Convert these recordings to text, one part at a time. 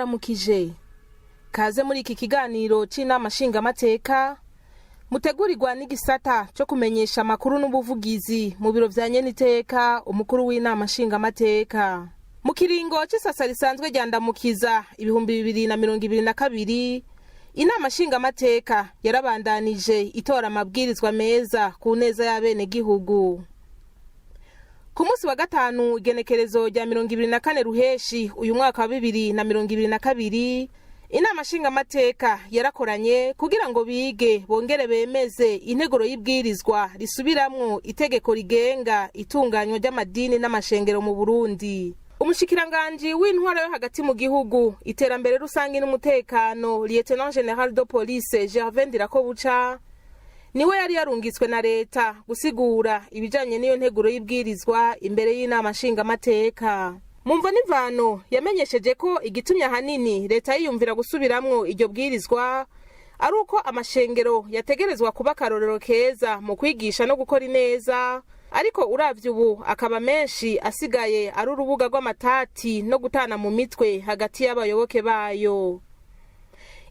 Ndabaramukije. Kaze muri iki kiganiro c'Inama Nshingamateka mutegurirwa n'igisata co kumenyesha amakuru n'ubuvugizi mu biro vya nyeniteka umukuru w'Inama Nshingamateka. Mu kiringo c'isasa risanzwe rya Ndamukiza 2022, Inama Nshingamateka yarabandanije itora amabwirizwa meza ku neza y'abenegihugu. Ku munsi wa gatanu, igenekerezo rya 24 Ruheshi uyu mwaka wa 2022, Inama Nshingamateka yarakoranye kugira ngo bige bongere bemeze integuro y'ibwirizwa risubiramwo itegeko rigenga itunganywa ry'amadini n'amashengero mu Burundi. Umushikiranganji w'Intwaro yo Hagati mu Gihugu, Iterambere Rusange n'Umutekano, Lieutenant General de Police Gervais Ndirakobuca, niwe yari yarungitswe na leta gusigura ibijanye n'iyo nteguro y'ibwirizwa imbere y'Inama Nshingamateka. Mu mvo n'imvano, yamenyesheje ko igitumye ahanini leta yiyumvira gusubiramwo iryo bwirizwa ari uko amashengero yategerezwa kuba akarorero keza mu kwigisha no gukora ineza, ariko uravye ubu akaba menshi asigaye ari urubuga rw'amatati no gutana mu mitwe hagati y'abayoboke bayo.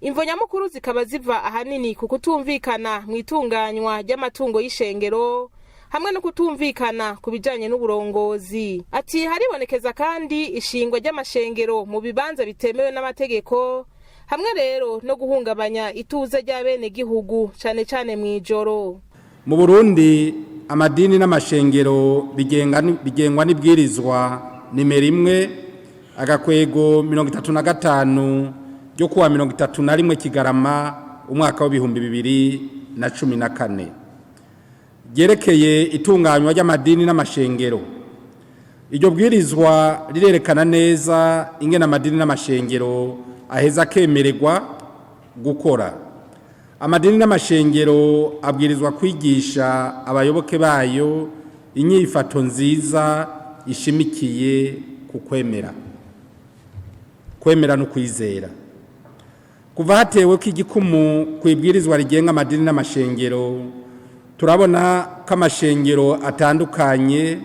Imvo nyamukuru zikaba ziva ahanini ku kutumvikana mu itunganywa ry'amatungo y'ishengero hamwe no kutumvikana ku bijanye n'uburongozi. Ati haribonekeza kandi ishingwa ry'amashengero mu bibanza bitemewe n'amategeko, hamwe rero no guhungabanya ituze ry'abenegihugu, cane cane mw'ijoro. Mu Burundi, amadini n'amashengero bigengwa n'ibwirizwa nimero 1/35 ryo kuwa 31 Kigarama umwaka wa 2014, ryerekeye itunganywa ry'amadini n'amashengero. Iryo bwirizwa rirerekana neza ingene amadini n'amashengero aheza akemererwa gukora. Amadini n'amashengero abwirizwa kwigisha abayoboke bayo inyifato nziza ishimikiye ku kwemera, kwemera no kwizera. Kuva hatewe ko igikumu ku ibwirizwa rigenga amadini n'amashengero, turabona ko amashengero atandukanye,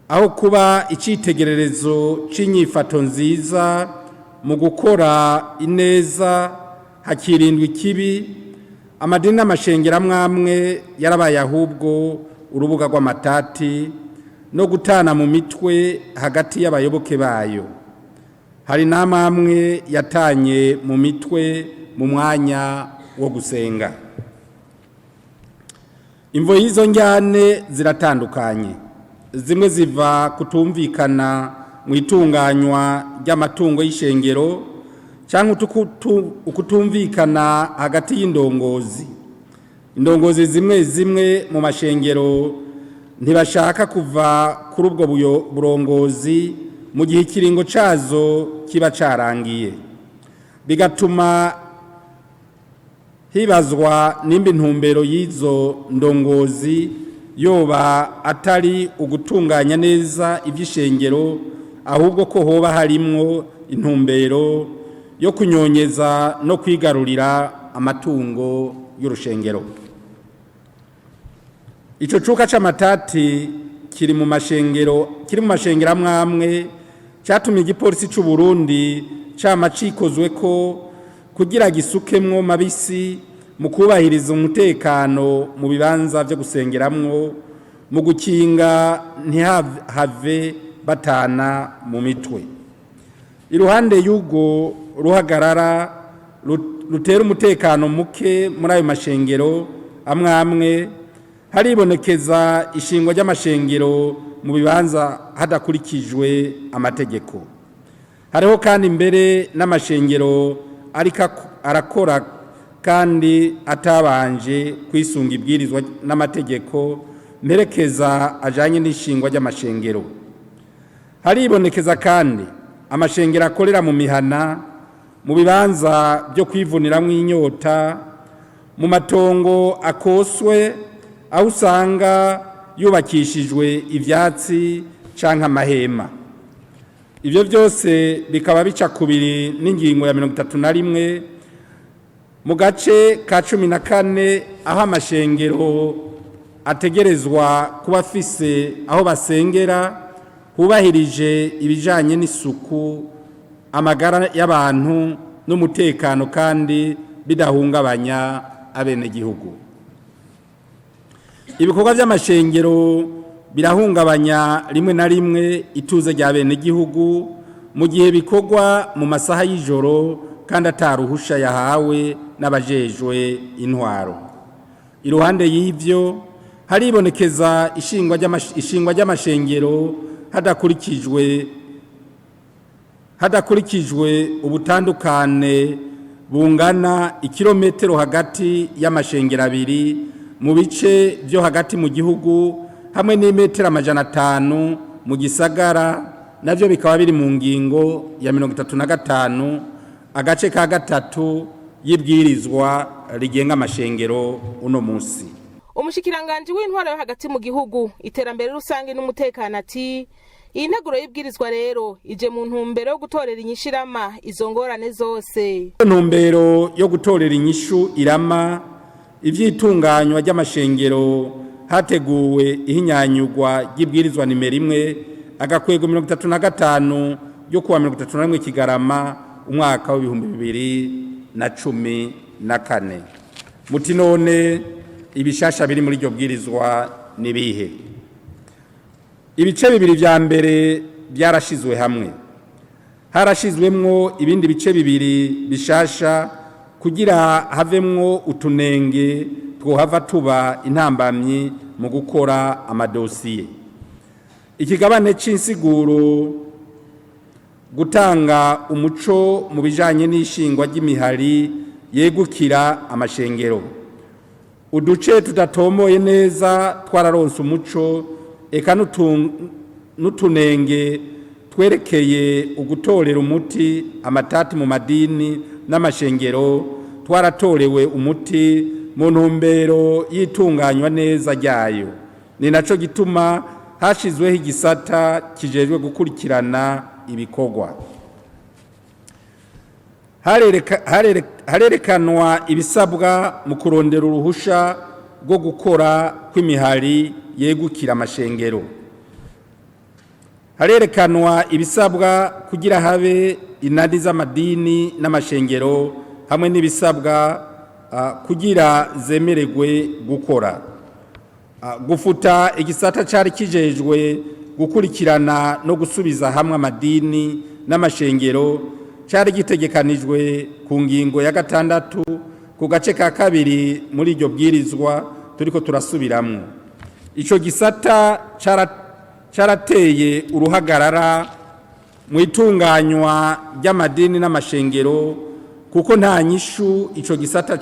aho kuba icyitegererezo cy'inyifato nziza mu gukora ineza hakirindwa ikibi, amadini n'amashengero amwe amwe yarabaye ahubwo urubuga rw'amatati no gutana mu mitwe hagati y'abayoboke bayo. Hari n'amwe yatanye mu mitwe mu mwanya wo gusenga. Imvo y'izo njyane ziratandukanye. Zimwe ziva kutumvikana mu itunganywa ry'amatungo y'ishengero cyangwa ukutumvikana hagati y'indongozi. Indongozi zimwe zimwe mu mashengero ntibashaka kuva kuri ubwo burongozi mu gihe ikiringo cyazo kiba cyarangiye, bigatuma hibazwa nimba intumbero y'izo ndongozi yoba atari ugutunganya neza iby'ishengero, ahubwo ko hoba harimwo intumbero yo kunyonyeza no kwigarurira amatungo y'urushengero. Icyo cuka c'amatati kiri mu mashengero amwe amwe cyatumye igipolisi cy'u Burundi cama cikozwe ko kugira gisukemwo mabisi mu kubahiriza umutekano mu bibanza byo gusengeramwo, mu gukinga ntihave batana mu mitwe. Iruhande y'ubwo ruhagarara rutera umutekano muke muri ayo mashengero amwe amwe, haribonekeza ishingwa ry'amashengero mu bibanza hadakurikijwe amategeko. Hariho kandi mbere n'amashengero ariko arakora kandi atabanje kwisunga ibwirizwa n'amategeko mperekeza ajanye n'ishingwa ry'amashengero. Haribonekeza kandi amashengero akorera mu mihana, mu bibanza byo kwivuniramwo inyota, mu matongo akoswe, aho usanga yubakishijwe ivyatsi canke amahema. Ibyo byose bikaba bica kubiri n'ingingo ya 31 mu gace ka 14, aho amashengero ategerezwa kuba afise aho basengera hubahirije ibijanye n'isuku, Amagara y'abantu n'umutekano kandi bidahungabanya abenegihugu. Ibikorwa by'amashengero birahungabanya rimwe na rimwe ituze rya benegihugu mu gihe bikorwa mu masaha y'ijoro kandi ataruhusha yahawe n'abajejwe intwaro. Iruhande y'ivyo, haribonekeza ishingwa ry'amashengero hadakurikijwe ubutandukane bungana ikirometero hagati y'amashengero abiri mu bice byo hagati mu gihugu, hamwe n'imetero 500 mu gisagara, navyo bikaba biri mu ngingo ya 35 agace ka 3 y'ibwirizwa rigenga amashengero uno munsi. Umushikiranganji w'intwaro yo hagati mu gihugu, iterambere rusange n'umutekano ati: "Iyi nteguro y'ibwirizwa rero ije mu ntumbero yo gutorera inyishu irama izo ngorane zose." Ntumbero yo gutorera inyishu irama ivy'itunganywa ry'amashengero, hateguwe ihinyanyurwa ry'ibwirizwa nimero 1-35 ryo kuwa 31 Kigarama umwaka wa 2014. Muti: "None ibishasha biri muri iryo bwirizwa nibihe?" Ibice bibiri vya mbere byarashizwe hamwe. Harashizwemwo ibindi bice bibiri bishasha kugira havemwo utunenge twohava tuba intambamyi mu gukora amadosiye. Ikigabane c'insiguro, gutanga umuco mu bijanye n'ishingwa ry'imihari yegukira amashengero. Uduce tudatomoye neza twararonse umuco, eka n'utunenge twerekeye ugutorera umuti amatati mu madini n'amashengero twaratorewe umuti mu ntumbero y'itunganywa neza ryayo. Ni naco gituma hashizweho igisata kijejwe gukurikirana ibikorwa. Harerekanwa ibisabwa mu kurondera uruhusha rwo gukora kw'imihari yegukira amashengero. Harerekanwa ibisabwa kugira habe inani z'amadini n'amashengero, hamwe n'ibisabwa kugira zemererwe gukora. Gufuta igisata cari kijejwe gukurikirana no gusubiza hamwe amadini n'amashengero cari gitegekanijwe ku ngingo ya 6 ku gace ka 2 muri iryo bwirizwa turiko turasubiramwo. Ico gisata carateye uruhagarara mu itunganywa ry'amadini n'amashengero, kuko nta nyishu ico gisata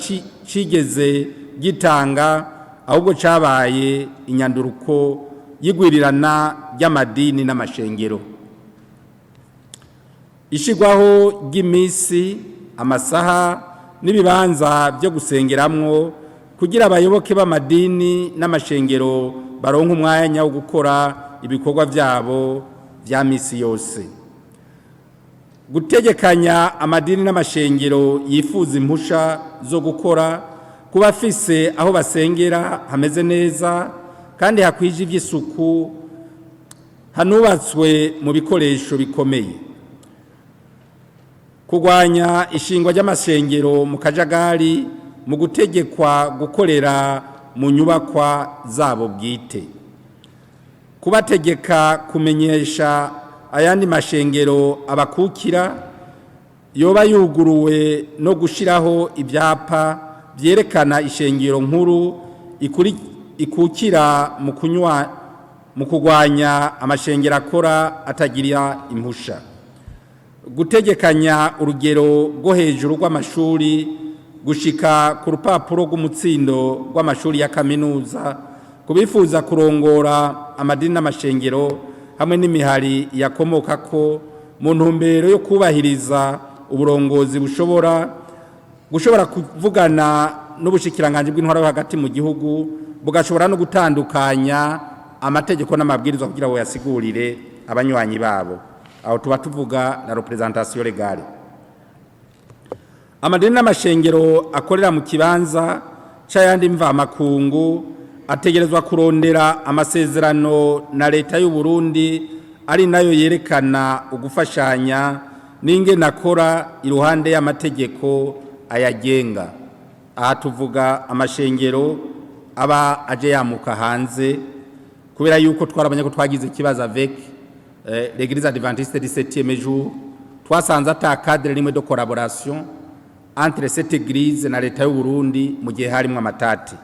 cigeze gitanga, ahubwo cabaye inyanduruko y'igwirirana ry'amadini n'amashengero. Ishigwaho ry'imisi, amasaha n'ibibanza byo gusengeramwo kugira abayoboke b'amadini n'amashengero baronke umwanya wo gukora ibikorwa byabo vya misi yose. Gutegekanya amadini n'amashengero yifuza impusha zo gukora kuba afise aho basengera hameze neza kandi hakwije iby'isuku, hanubatswe mu bikoresho bikomeye. Kurwanya ishingwa ry'amashengero mu kajagari mu gutegekwa gukorera mu nyubakwa zabo bwite. Kubategeka kumenyesha ayandi mashengero abakukira yoba yuguruwe no gushiraho ibyapa byerekana ishengero nkuru ikukira mu kunywa, mu kurwanya amashengero akora atagira impusha. Gutegekanya urugero rwo hejuru rw'amashuri gushika ku rupapuro rw'umutsindo rw'amashuri ya kaminuza kubifuza kurongora amadini n'amashengero hamwe n'imihari yakomoka ko, mu ntumbero yo kubahiriza uburongozi bushobora gushobora kuvugana n'ubushikiranganje bw'intwaro yo hagati mu gihugu, bugashobora no gutandukanya amategeko n'amabwirizwa kugira ngo yasigurire abanywanyi babo. Aho tuba tuvuga la représentation légale. Amadini n'amashengero akorera mu kibanza c'ayandi mvamakungu ategerezwa kurondera amasezerano na leta y'u Burundi, ari nayo yerekana ugufashanya. n'ingene akora iruhande y'amategeko ayagenga. Aha tuvuga amashengero aba aje yamuka hanze, kubera yuko twarabonye ko twagize ikibazo avec l'Église adventiste du septième jour. Twasanze ata cadre rimwe de collaboration entre cette église na leta y'u Burundi mu gihe harimwo amatati.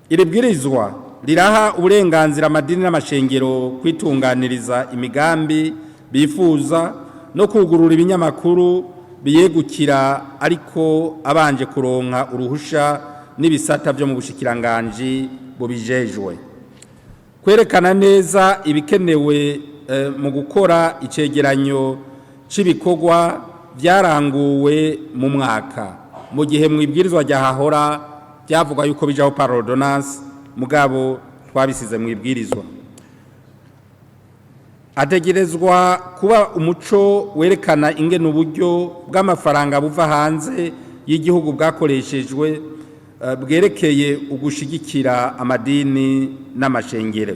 Iri bwirizwa riraha uburenganzira amadini n'amashengero kwitunganiriza imigambi bifuza no kugurura ibinyamakuru biyegukira, ariko abanje kuronka uruhusha n'ibisata byo mu bushikiranganji bubijejwe. Kwerekana neza ibikenewe mu gukora icegeranyo c'ibikorwa byaranguwe mu mwaka, mu gihe mu ibwirizwa ryahahora byavugwa yuko bijaho par ordonnance, mugabo twabisize mu ibwirizwa. Ategerezwa kuba umuco werekana ingene uburyo bw'amafaranga buva hanze y'igihugu bwakoreshejwe bwerekeye ugushigikira amadini n'amashengero.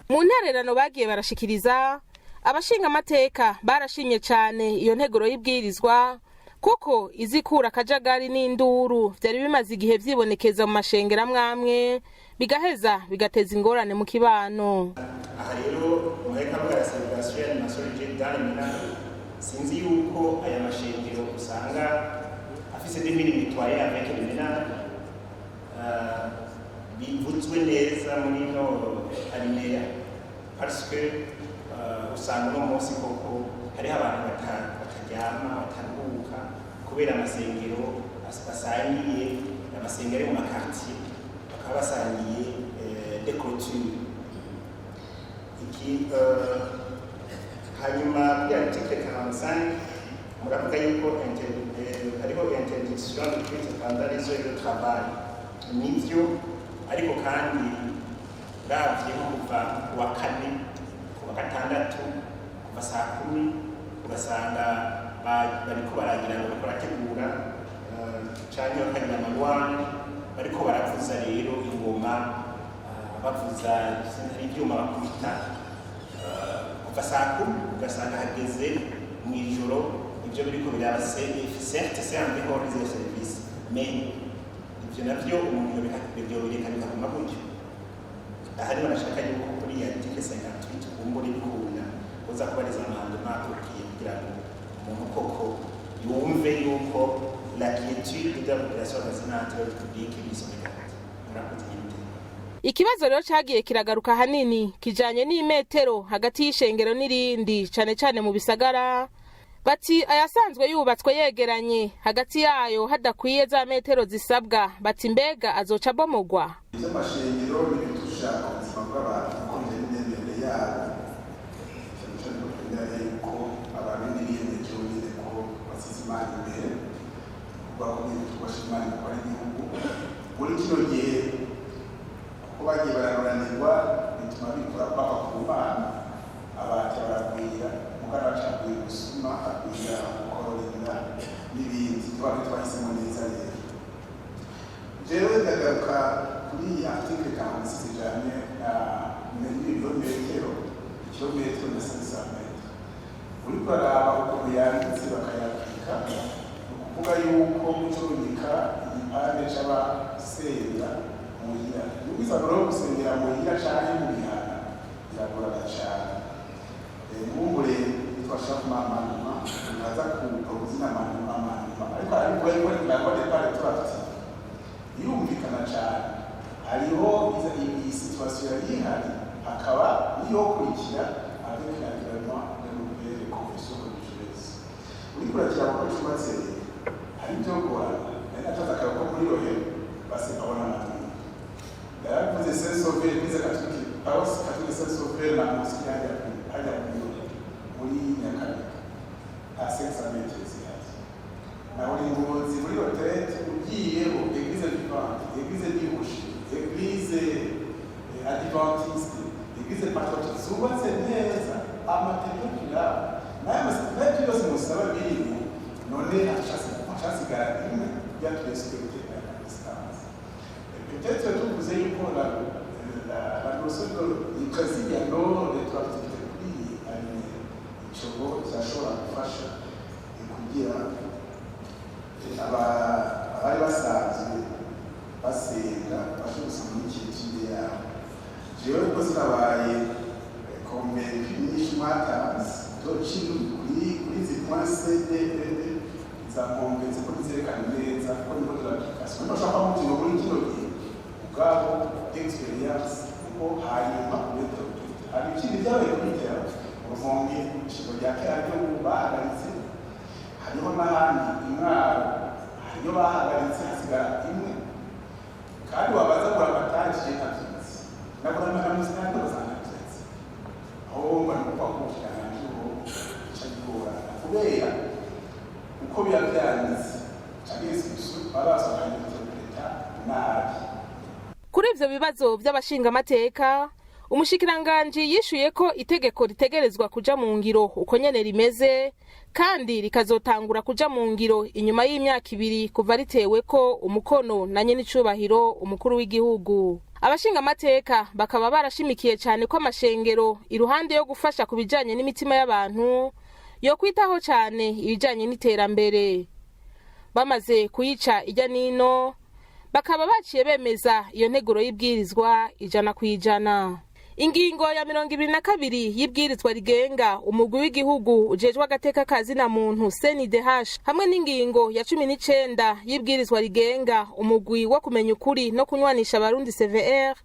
Mu ntererano bagiye barashikiriza, abashinga amateka barashimye cyane iyo nteguro y'ibwirizwa, kuko izikura akajagari n'induru byari bimaze igihe vyibonekeza mu mashengero amwamwe, bigaheza bigateza ingorane mu kibano. Aha rero muri kavuga ya celebration ya animation religieuse dans les ménages, sinzi yuko aya mashengero usanga afise des mille mitoyens avec les ménages bivuzwe neza muri no alinéa, parce que usanga uno munsi koko hariho abantu bataryama, bataruhuka kubera amasengero basangiye, amasengero ari mu ma quartiers, bakaba basangiye des clôtures. Iki hanyuma kuri article 45 muravuga yuko hariho interdiction de culte pendant les heures de travail. Nivyo, ariko kandi uravye nko kuva ku wa kane, ku wa gatandatu, kuva saa 10, ugasanga bariko baragira ngo bariko barategura canke bakagira amaruwane, bariko baravuza rero ingoma, bavuza hari ivyuma bakubita kuva saa 10, ugasanga hageze mw'ijoro. Ivyo biriko biraba, certes, c'est en dehors des services, mais ivyo navyo umuntu yobireka bikaguma gutyo. Aha niho nashaka yuko kuri ya article 58 kumbura ibikunda uza kubariza amendement approprié, kugira ngo umuntu koko yumve yuko la quiétude de la population avoisinante publique iri sauvegardée. Murakoze nyine. Ikibazo rero cagiye kiragaruka ahanini kijanye n'imetero hagati y'ishengero n'irindi, cane cane mu bisagara. Bati ayasanzwe yubatswe yegeranye, hagati yayo hadakwiye za metero zisabwa, bati mbega azoca abomogwa? Iby'amashengero ntibitusha ubuzima bw'abantu kuko bijyanye n'imyemerere yabo, cyane cyane ko twemera yuko abarundi biyemeje nyine ko basize Imana imbere, bakomeye tubasha Imana kuko ari igihugu muri kino gihe, kuko bagiye bararoranirwa bituma bikora bava ku Mana. Abantu baragwira, mugana bacagwira gusuma, agwira gukorora inda n'ibindi. Tuba twahisemo neza. Rero jewe ndagaruka kuri iyi article 46 ijanye na n'ibirometero, ikirometero na 500 mètres. Uriko araba ukuntu yanditse bakayapika, ni ukuvuga yuko mucurungika igipande c'abasenga muhira. Nukuvuga rero gusengera muhira canke mu mihana biragorana cane. Nkumbure twashaka kumamanuma naza kuproposer amendement, ariko arabivuga yuko la loi n'est pas rétroactive, irumvikana cane. Hariho iyi situation yari ihari, hakaba niyokurikira avec l'encadrement de nouvelles confessions religieuses. Uriko urakira kuko cubatse rero hari ibyo gorana. Nari natanze akarabo ko muri Rohero basepabona amatwi, yaravuze Saint Sauveur, église catholique, paroisse catholique Saint Sauveur na mosquée hajya hajya muri Rohero, muri Nyakabiga, nta 500 mètres zihari. Naho uri Ngozi muri retraite, ugiyeho église vivante, église d'Ibushi, église adventiste, église patriotique zubatse neza, amategeko kirabo nayo byose musaba birimo. None hacasigara imwe ya turespecte la distance. Peut-être tuvuze yuko la notion de principe ya non rétroactivité kuri iyi alinéa. Ico ngo kirashobora gufasha kugira abari basanzwe basenga bashobora gusoma n'ikintu yabo. Jewe kuko sinabaye convaincu nyinshi mwatanze zocino kuri izi point C D E D zakongenze ko bizerekana neza ko niho de l'application bashaka kuvuga muri kino gihe ubwabo expérience, kuko hanyuma hari ikindi byabaye kuri terrain. Urumonge, ishingiro rya kera ryo bahagaritse, hariho n'ahandi imwaro hariyo bahagaritse, hasigara imwe. Kandi wabaza kura amataje ntabyutse nabura n'amusitani ugasanga ntabyutse. Aho wumva ni uko ubushikiranganji ubu bica bigorana kubera uko biba byanditse canke instruction baba basohokanye interpreta nabi. Kuri ivyo bibazo vy'abashingamateka, umushikiranganji yishuye ko itegeko ritegerezwa kuja mu ngiro uko nyene rimeze, kandi rikazotangura kuja mu ngiro inyuma y'imyaka 2 kuva ritewe ko umukono na nyenicubahiro umukuru w'igihugu. Abashingamateka bakaba barashimikiye cane ko amashengero, iruhande yo gufasha ku bijanye n'imitima y'abantu, yo kwitaho cane ibijanye n'iterambere. Bamaze kuyica ijya nino, bakaba baciye bemeza iyo nteguro y'ibwirizwa 100%. Ingingo ya 22 y'ibwirizwa rigenga umugwi w'igihugu ujejwe agateka kazina muntu CNIDH, hamwe n'ingingo ya 19 y'ibwirizwa rigenga umugwi wo kumenya ukuri no kunywanisha abarundi CVR,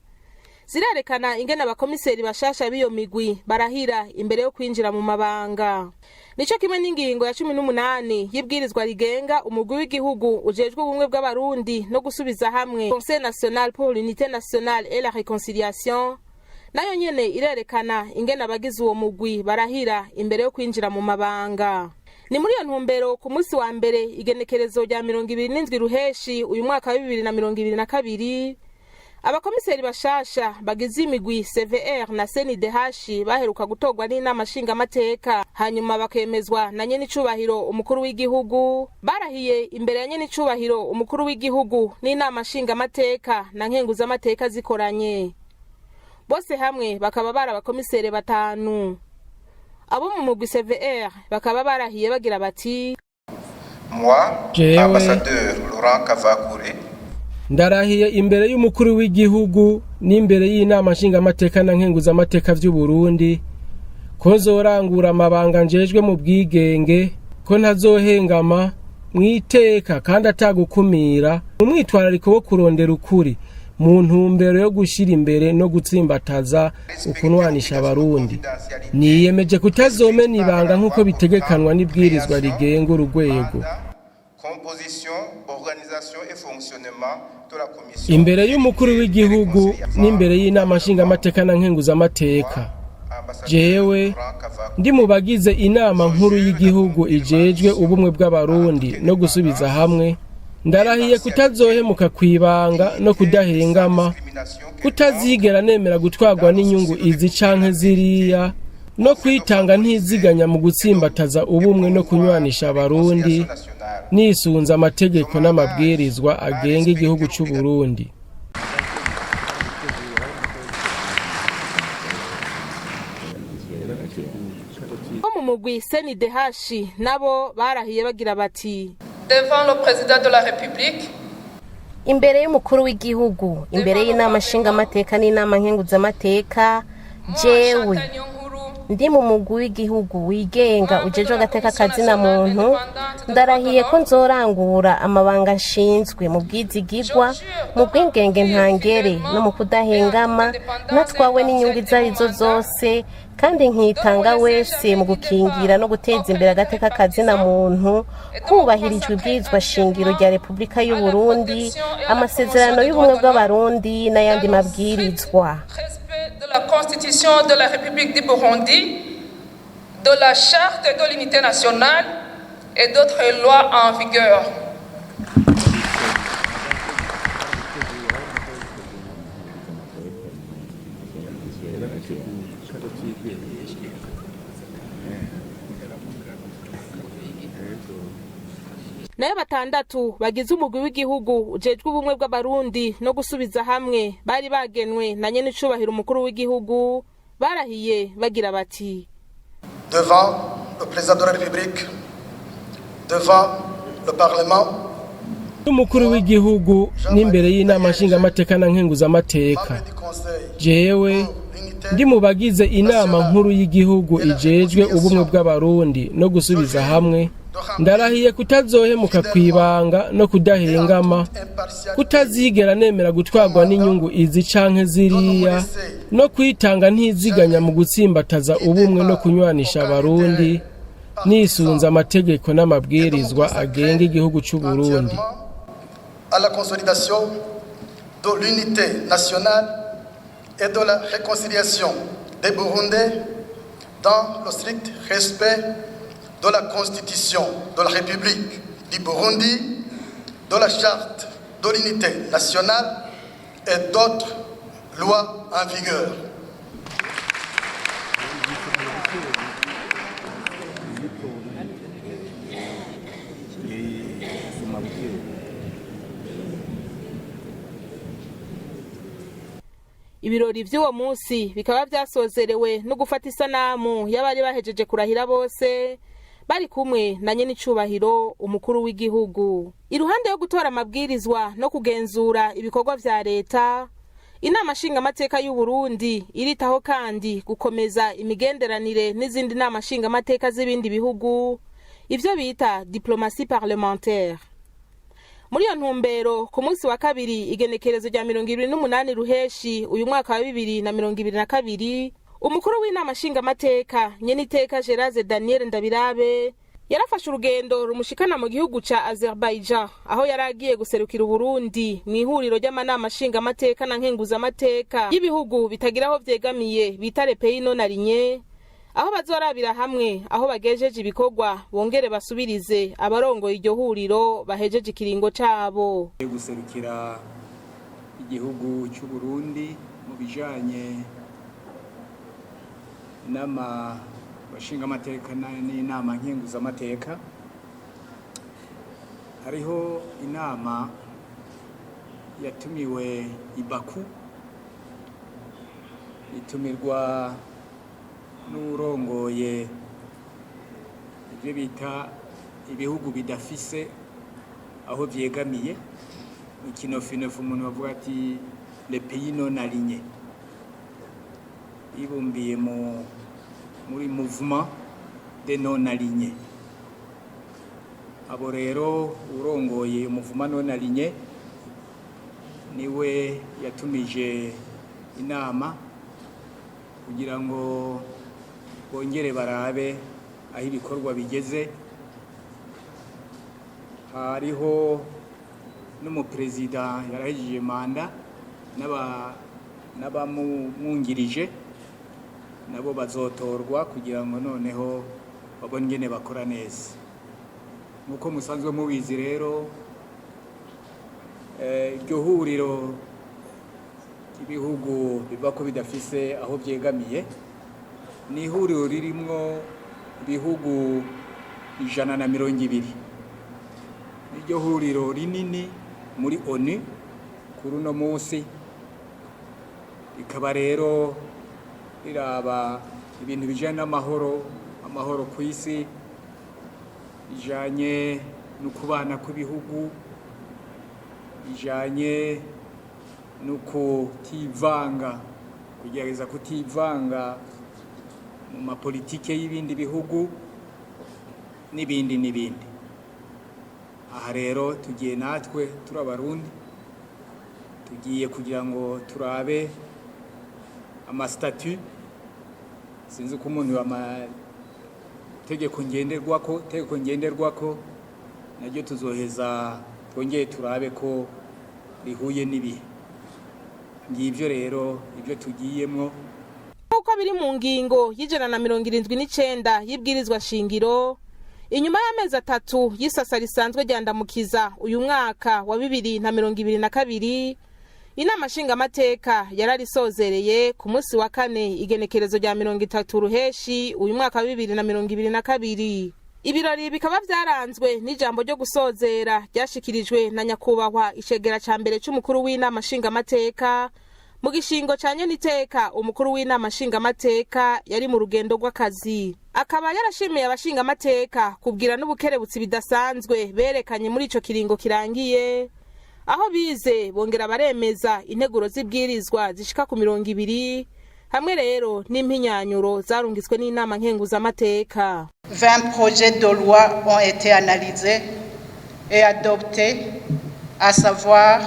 zirerekana ingene abakomiseri bashasha b'iyo migwi barahira imbere yo kwinjira mu mabanga. Nico kimwe n'ingingo ya 18 y'ibwirizwa rigenga umugwi w'igihugu ujejwe ubumwe bw'abarundi no gusubiza hamwe, Conseil national pour l'unité nationale et la réconciliation, nayo nyene irerekana ingene abagize uwo mugwi barahira imbere yo kwinjira mu mabanga. Ni muri iyo ntumbero, ku munsi wa mbere, igenekerezo rya 27 Ruheshi uyu mwaka wa 2022, abakomiseri bashasha bagize imigwi CVR na CNDH baheruka gutorwa n'inama nshingamateka, hanyuma bakemezwa na nyenicubahiro umukuru w'igihugu, barahiye imbere ya nyenicubahiro umukuru w'igihugu n'inama nshingamateka na nkenguzamateka zikoranye. Bose hamwe bakaba bari abakomiseri batanu. Abo mu mugwi CVR bakaba barahiye bagira bati: Moi, Jewe, ambassadeur Laurent Kavakure, ndarahiye imbere y'umukuru w'igihugu n'imbere y'inama nshingamateka na nkenguzamateka vy'u Burundi ko nzorangura amabanga njejwe mu bwigenge, ko ntazohengama, mwiteka kandi atagukumira, mu mwitwarariko wo kurondera ukuri mu ntumbero yo gushira imbere no gutsimbataza ukunwanisha abarundi. Niyemeje kutazomena ibanga nk'uko bitegekanwa n'ibwirizwa rigenga urugwego. Composition, organisation et fonctionnement de la commission. Imbere y'umukuru w'igihugu n'imbere y'inama nshingamateka na nkenguzamateka, jewe ndi mu bagize inama nkuru y'igihugu ijejwe ubumwe bw'abarundi no gusubiza hamwe, ndarahiye kutazohemuka kwibanga no kudahengama, kutazigera nemera gutwarwa n'inyungu izi canke ziriya, no kwitanga ntiziganya mu gutsimbataza ubumwe no kunywanisha abarundi, nisunze amategeko n'amabwirizwa agenga igihugu c'u Burundi. Bo mu mugwi CNDH nabo barahiye bagira bati: Devant le président de la République, imbere y'umukuru w'igihugu, imbere y'inama nshingamateka n'inama nkenguzamateka, jewe ndi mu mugwi w'igihugu wigenga ujejwe agateka kazina muntu, ndarahiye ko nzorangura amabanga nshinzwe mu bwizigigwa, mu bwingenge ntangere no mu kudahengama, natwawe n'inyungu izo arizo zose, kandi nkitanga wese mu gukingira no guteza imbere agateka kazina muntu, hubahirijwe ibwirizwa shingiro rya Repubulika y'u Burundi, amasezerano y'ubumwe bw'abarundi n'ayandi mabwirizwa. Respect de la Constitution de la République du Burundi, de la Charte de l'unité nationale et d'autres lois en vigueur. Nayo batandatu bagize umugwi w'igihugu ujejwe ubumwe bw'abarundi no gusubiza hamwe bari bagenwe na nyenicubahiro umukuru w'igihugu, barahiye bagira bati: Devant le président de la République, devant le Parlement, Umukuru w'igihugu n'imbere y'inama nshingamateka na nkenguzamateka, jewe ndi mu bagize inama nkuru y'igihugu ijejwe ubumwe bw'Abarundi no gusubiza hamwe, ndarahiye kutazohemuka kwibanga no kudahengama, kutazigera nemera gutwarwa n'inyungu izi canke ziriya, no kwitanga ntiziganya mu gutsimbataza ubumwe no kunywanisha Abarundi nisunze amategeko n'amabwirizwa agenga igihugu c'u Burundi. à la consolidation de l'unité nationale et de la réconciliation des Burundais dans le strict respect de la Constitution de la République du Burundi, de la Charte de l'unité nationale et d'autres lois en vigueur. Ibirori vy'uwo munsi bikaba vyasozerewe no gufata isanamu y'abari bahejeje kurahira bose bari kumwe na nyenicubahiro umukuru w'igihugu. Iruhande yo gutora amabwirizwa no kugenzura ibikorwa vya leta, inama nshingamateka y'u Burundi iritaho kandi gukomeza imigenderanire n'izindi nama nshingamateka z'ibindi bihugu, ivyo bita diplomatie parlementaire. Muri iyo ntumbero, ku munsi wa kabiri, igenekerezo rya 28 Ruheshi uyu mwaka wa 2022, umukuru w'inama nshingamateka, nyeniteka Gerase Daniel Ndabirabe, yarafashe urugendo rumushikana mu gihugu ca Azerbaijan, aho yari agiye guserukira Uburundi mu ihuriro ry'amanama nshingamateka na nkenguzamateka y'ibihugu bitagira aho vyegamiye bita les pays non alignés, aho bazorabira hamwe aho bagejeje ibikorwa, bongere basubirize abarongoye iryo huriro bahejeje ikiringo cabo. Guserukira igihugu cy'u Burundi mu bijanye n'ama bashingamateka n'inama nkenguzamateka, hariho inama yatumiwe i Baku, itumirwa n'urongoye ibyo bita ibihugu bidafise aho vyegamiye, mu kinofinofu umuntu bavuga ati les pays non alignés, bibumbiye mu muri mouvement des non alignés. Abo rero, urongoye mouvement non aligné niwe yatumije inama kugira ngo bongere barabe aho ibikorwa bigeze. Hariho n'umuperezida yarahejeje manda n'abamwungirije, nabo bazotorwa kugira ngo noneho babone ingene bakora neza. Nk'uko musanzwe mubizi rero, iryo huriro ry'ibihugu biva ko bidafise aho vyegamiye ni ihuriro ririmwo ibihugu 120. Niryo huriro rinini muri ONU kuri uno munsi, rikaba rero riraba ibintu bijanye n'amahoro, amahoro ku isi, bijanye no kubana kw'ibihugu, bijanye no kutivanga, kugerageza kutivanga mu mapolitike y'ibindi bihugu n'ibindi n'ibindi. Aha rero tugiye natwe turi Abarundi, tugiye kugira ngo turabe ama statuts, sinzi ko umuntu amategeko ngenderwako, tegeko ngenderwako naryo tuzoheza twongeye turabe ko rihuye n'ibihe. Ngibyo rero ibyo tugiyemwo. Nk'uko biri mu ngingo y'179 y'ibwirizwa shingiro, inyuma y'amezi 3 y'isasa risanzwe rya Ndamukiza uyu mwaka wa 2022, inama nshingamateka yararisozereye ku munsi wa kane, igenekerezo rya 30 Ruheshi uyu mwaka wa 2022. Ibirori bikaba vyaranzwe n'ijambo ryo gusozera ryashikirijwe na nyakubahwa icegera ca mbere c'umukuru w'inama nshingamateka, Mu gishingo ca nyeniteka umukuru w'inama nshingamateka yari mu rugendo rw'akazi, akaba yarashimiye abashingamateka kubwira n'ubukerebutsi bidasanzwe berekanye muri ico kiringo kirangiye, aho bize bongera baremeza integuro z'ibwirizwa zishika ku 20, hamwe rero n'impinyanyuro zarungitswe n'inama nkenguzamateka. 20 projets de loi ont été analysés et adoptés, à savoir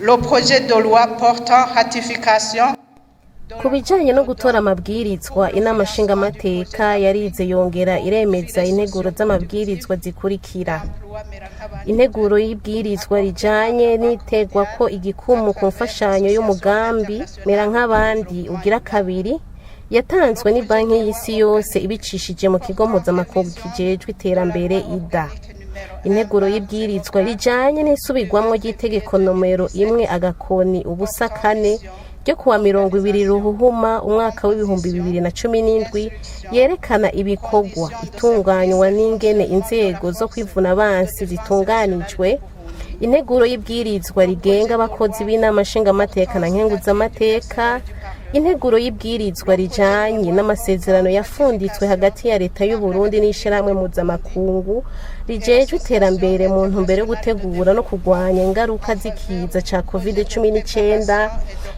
le projet de loi portant ratification. Ku bijanye no gutora amabwirizwa, inama nshingamateka yarize yongera iremeza integuro z'amabwirizwa zikurikira: integuro y'ibwirizwa rijanye n'itegwa ko igikumu ku mfashanyo y'umugambi Mera nk'abandi ugira kabiri, yatanzwe ni Banki y'Isi Yose ibicishije mu kigo mpuzamakungu kijejwe iterambere IDA; integuro y'ibwirizwa rijanye n'isubirwamwo ry'itegeko nomero 1-04 ryo kuwa 20 Ruhuhuma umwaka w'2017, yerekana ibikorwa, itunganywa n'ingene inzego zo kwivuna abansi zitunganijwe; integuro y'ibwirizwa rigenga abakozi b'inama nshingamateka na nkenguzamateka; integuro y'ibwirizwa rijanye n'amasezerano yafunditswe hagati ya Leta y'u Burundi n'ishirahamwe mpuzamakungu rijejwe iterambere mu ntumbero yo gutegura no kurwanya ingaruka z'ikiza ca COVID-19;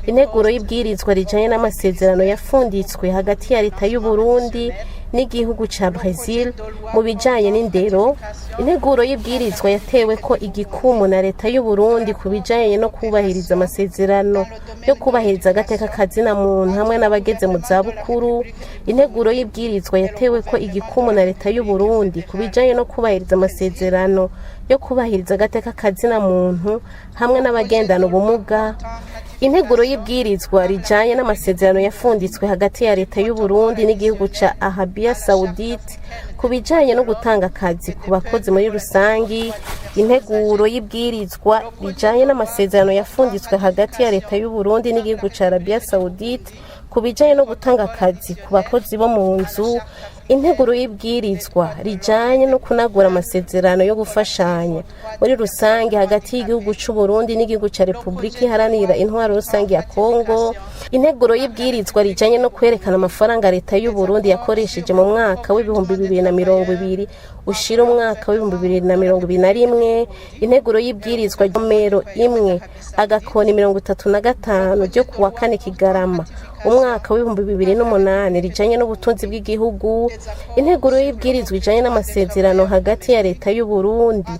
integuro y'ibwirizwa rijanye n'amasezerano yafunditswe hagati ya Leta y'u Burundi n'igihugu ca Brazil mu bijanye n'indero; integuro y'ibwirizwa yatewe ko igikumu na Leta y'u Burundi ku bijanye no kubahiriza amasezerano yo kubahiriza agateka kazina muntu hamwe n'abageze mu zabukuru; integuro y'ibwirizwa yatewe ko igikumu na Leta y'u Burundi ku bijanye no kubahiriza amasezerano yo kubahiriza agateka kazina muntu hamwe n'abagendana ubumuga; integuro y'ibwirizwa rijanye n'amasezerano yafunditswe hagati ya Leta y'u Burundi n'igihugu ca Arabia Saoudite ku bijanye no gutanga akazi ku bakozi muri rusangi; integuro y'ibwirizwa rijanye n'amasezerano yafunditswe hagati ya Leta y'u Burundi n'igihugu ca Arabia Saoudite ku bijanye no gutanga akazi ku bakozi bo mu nzu; integuro y'ibwirizwa rijanye no kunagura amasezerano yo gufashanya muri rusange hagati y'igihugu c'u Burundi n'igihugu ca Republika Iharanira Intwaro Rusange ya Kongo; integuro y'ibwirizwa rijanye no kwerekana amafaranga Leta y'u Burundi yakoresheje mu mwaka w'2020 ushira umwaka w'2021; integuro y'ibwirizwa nomero 1-35 ryo kuwa 4 Kigarama umwaka w'2008 rijanye n'ubutunzi bw'igihugu; integuro y'ibwirizwa ijanye n'amasezerano hagati ya Leta y'u Burundi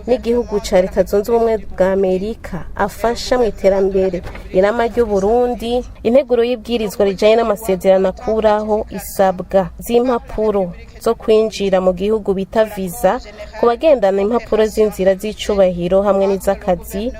n'igihugu ca Leta Zunze Ubumwe bwa Amerika afasha mu iterambere irama ry'u Burundi; integuro y'ibwirizwa rijanye n'amasezerano akuraho isabwa z'impapuro zo kwinjira mu gihugu bita visa ku bagendana impapuro z'inzira z'icubahiro hamwe n'iz'akazi;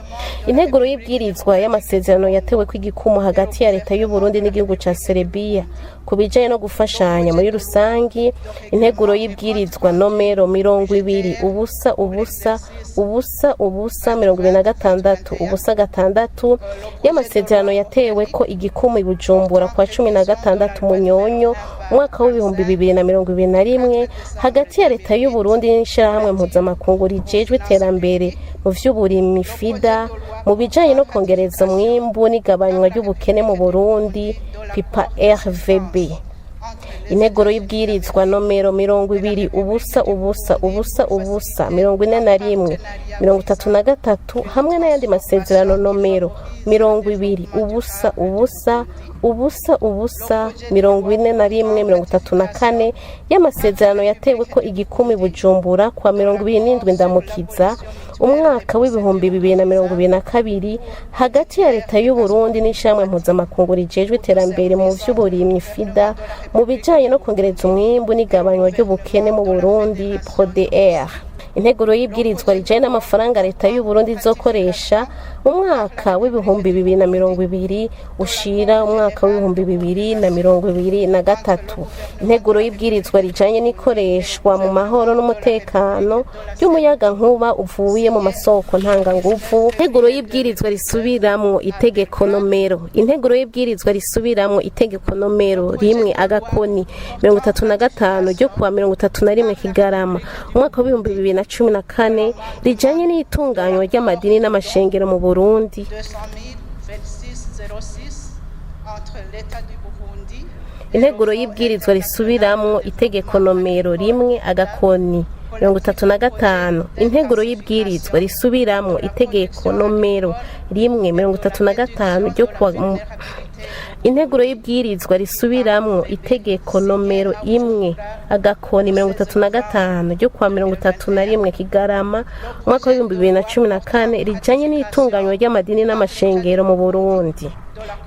integuro y'ibwirizwa y'amasezerano yatewe ko igikumu hagati ya Leta y'u Burundi n'igihugu ca Serbia ku bijanye no gufashanya muri rusangi; integuro y'ibwirizwa nomero 20 0 0 0 0 26 0 6 y'amasezerano yatewe ko igikumu i Bujumbura kwa 16 Munyonyo umwaka w'2021 hagati ya Leta y'u Burundi n'ishirahamwe mpuzamakungu rijejwe iterambere mu vy'uburimyi FIDA mu bijanye no kongereza umwimbu n'igabanywa ry'ubukene mu Burundi PIPA RVB; integuro y'ibwirizwa nomero 20 0 0 0 0 41 33 hamwe n'ayandi masezerano nomero 20 0 0 0 0 41 34 y'amasezerano yatewe ko igikumi Bujumbura kwa 27 Ndamukiza umwaka w'2022 hagati ya Leta y'u Burundi n'ishirahamwe mpuzamakungu rijejwe iterambere mu vy'uburimyi FIDA mu bijanye no kongereza umwimbu n'igabanywa ry'ubukene mu Burundi PRODER; integuro y'ibwirizwa rijanye n'amafaranga Leta y'u Burundi izokoresha mu mwaka w'2020 ushira umwaka w'2023; integuro y'ibwirizwa rijanye n'ikoreshwa mu mahoro n'umutekano ry'umuyagankuba uvuye mu masoko ntanganguvu; integuro y'ibwirizwa risubiramwo itegeko nomero integuro y'ibwirizwa risubiramwo itegeko nomero 1-35 ryo kuwa 31 Kigarama umwaka w'2014 rijanye n'itunganywa ry'amadini n'amashengero mu Burundi. 226 06 entre l'État du Burundi Integuro y'ibwirizwa risubiramwo itegeko nomero 1-35. Integuro y'ibwirizwa risubiramwo itegeko nomero 1-35 ryo kuwa. Integuro y'ibwirizwa risubiramwo itegeko nomero 1-35 ryo kuwa 31 Kigarama umwaka wa 2014 rijanye n'itunganywa ry'amadini n'amashengero mu Burundi.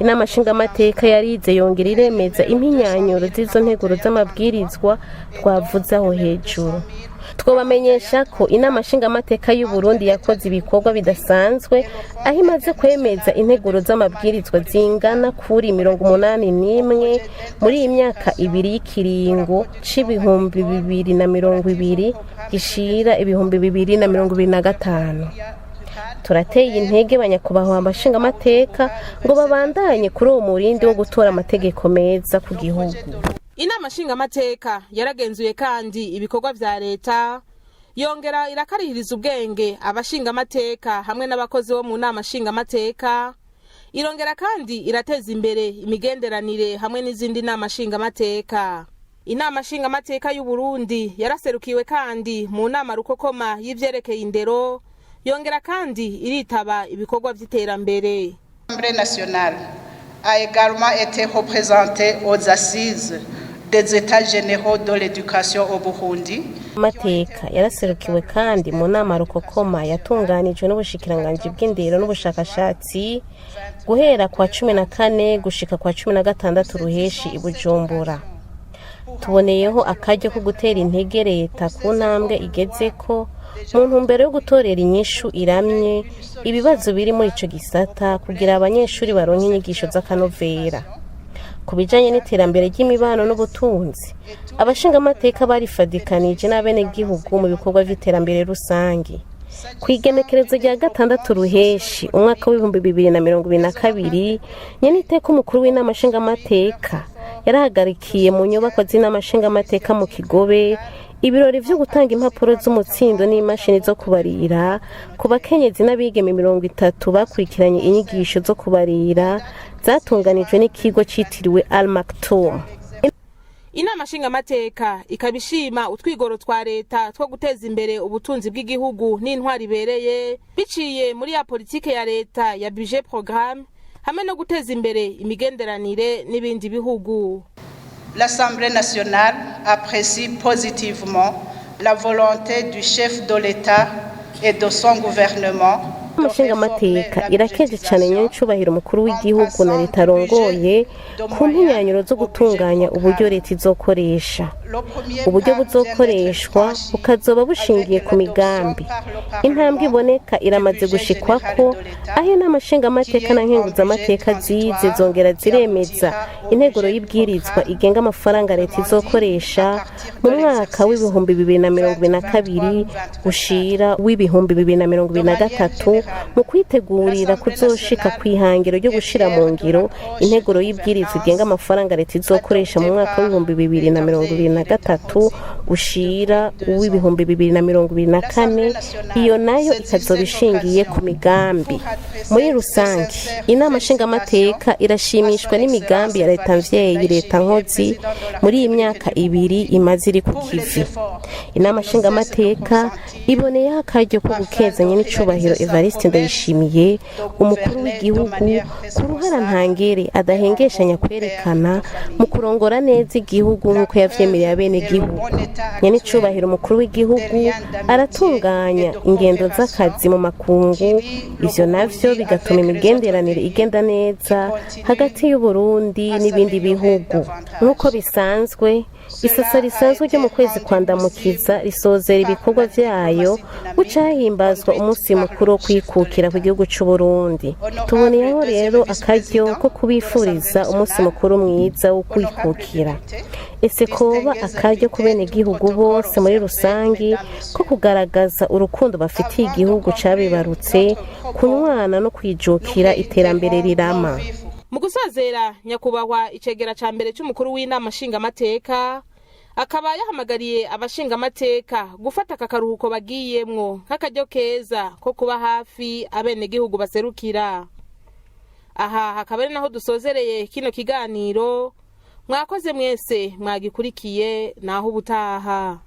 Inama nshingamateka yarize yongera iremeza impinyanyuro z'izo nteguro z'amabwirizwa twavuze aho hejuru. Twobamenyesha ko Inama nshingamateka y'u Burundi yakoze ibikorwa bidasanzwe, aho imaze kwemeza integuro z'amabwirizwa zingana kuri 81 muri iyi myaka 2 y'ikiringo c'ibihumbi 2020 gishira 2025. Turateye intege banyakubahwa abashingamateka ngo babandanye kuri uwo murindi wo gutora amategeko meza ku gihugu. Inama nshingamateka yaragenzuye kandi ibikorwa vya leta, yongera irakarihiriza ubwenge abashingamateka hamwe n'abakozi bo mu nama nshingamateka. Irongera kandi irateza imbere imigenderanire hamwe n'izindi nama nshingamateka. Inama nshingamateka y'u Burundi yaraserukiwe kandi mu nama rukokoma y'ivyerekeye indero, yongera kandi iritaba ibikorwa vy'iterambere. L'Assemblée nationale a également été représentée aux assises des États généraux de l'éducation au Burundi. Amateka yaraserukiwe kandi mu nama rukokoma yatunganijwe n'ubushikiranganji bw'indero n'ubushakashatsi guhera kwa 14 gushika kwa 16 Ruheshi i Bujumbura. Tuboneyeho akaryo ko gutera intege leta ku ntambwe igezeko mu ntumbero yo gutorera inyishu iramye ibibazo biri muri ico gisata kugira abanyeshuri baronke inyigisho z'akanovera. Ku bijanye n'iterambere ry'imibano n'ubutunzi, abashingamateka barifadikanije n'abenegihugu mu bikorwa vy'iterambere rusangi. Ku igenekerezo rya 6 Ruheshi umwaka wa 2022, nyeniteka umukuru w'inama nshingamateka yarahagarikiye mu nyubako z'inama nshingamateka mu Kigobe ibirori vyo gutanga impapuro z'umutsindo n'imashini zo kubarira ku bakenyezi n'abigeme 30 bakurikiranye inyigisho zo kubarira zatunganijwe n'ikigo citiriwe Al Maktoum. Inama nshingamateka ikaba ishima utwigoro twa leta two guteza imbere ubutunzi bw'igihugu n'intwari ibereye biciye muri ya politike ya leta ya budget programme hamwe no guteza imbere imigenderanire n'ibindi bihugu. L'Assemblée nationale apprécie positivement la volonté du chef de l'État et de son gouvernement. Umushingamateka irakeje cyane nyenicubahiro umukuru w'igihugu na leta arongoye ku mpinyanyuro zo gutunganya uburyo leta izokoresha. Uburyo buzokoreshwa bukazoba bushingiye ku migambi. Intambwe iboneka iramaze gushikwako, aho inama nshingamateka na nkenguzamateka zize zongera ziremeza integuro y'ibwirizwa igenga amafaranga leta izokoresha mu mwaka wa 2022 ushira wa 2023, mu kwitegurira kuzoshika kw'ihangiro ryo gushira mu ngiro integuro y'ibwirizwa igenga amafaranga leta izokoresha mu mwaka wa 2023 ushira uwa 2024, iyo nayo ikazoba ishingiye ku migambi. Muri rusange, inama nshingamateka irashimishwa n'imigambi ya leta mvyeyi, leta nkozi, muri iyi myaka 2 imaze iri ku kivi. Inama nshingamateka iboneyeho akaryo ko gukezanya n'icubahiro Evariste Ndayishimiye, umukuru w'igihugu, ku ruhara ntangere adahengeshanya kwerekana mu kurongora neza igihugu nk'uko yavyemereye abenegihugu. Nyenicubahiro umukuru w'igihugu aratunganya ingendo z'akazi mu makungu, ivyo navyo bigatuma imigenderanire igenda neza hagati y'Uburundi n'ibindi bihugu. Nk'uko bisanzwe, isasa risanzwe ryo mu kwezi kwa Ndamukiza risozera ibikorwa vyayo, buca hahimbazwa umunsi mukuru wo kwikukira ku gihugu c'Uburundi. Tuboneyeho rero akaryo ko kubifuriza umunsi mukuru mwiza wo kwikukira. Ese koba akaryo ku benegihugu bose muri rusangi ko kugaragaza urukundo bafitiye igihugu cabibarutse, kunywana no kwijukira iterambere rirama. Mu gusozera, nyakubahwa icegera ca mbere c'umukuru w'inama nshingamateka akaba yahamagariye abashingamateka gufata aka karuhuko bagiyemwo nk'akaryo keza ko kuba hafi abenegihugu baserukira. Aha hakaba ari naho dusozereye kino kiganiro. Mwakoze mwese mwagikurikiye, naho ubutaha.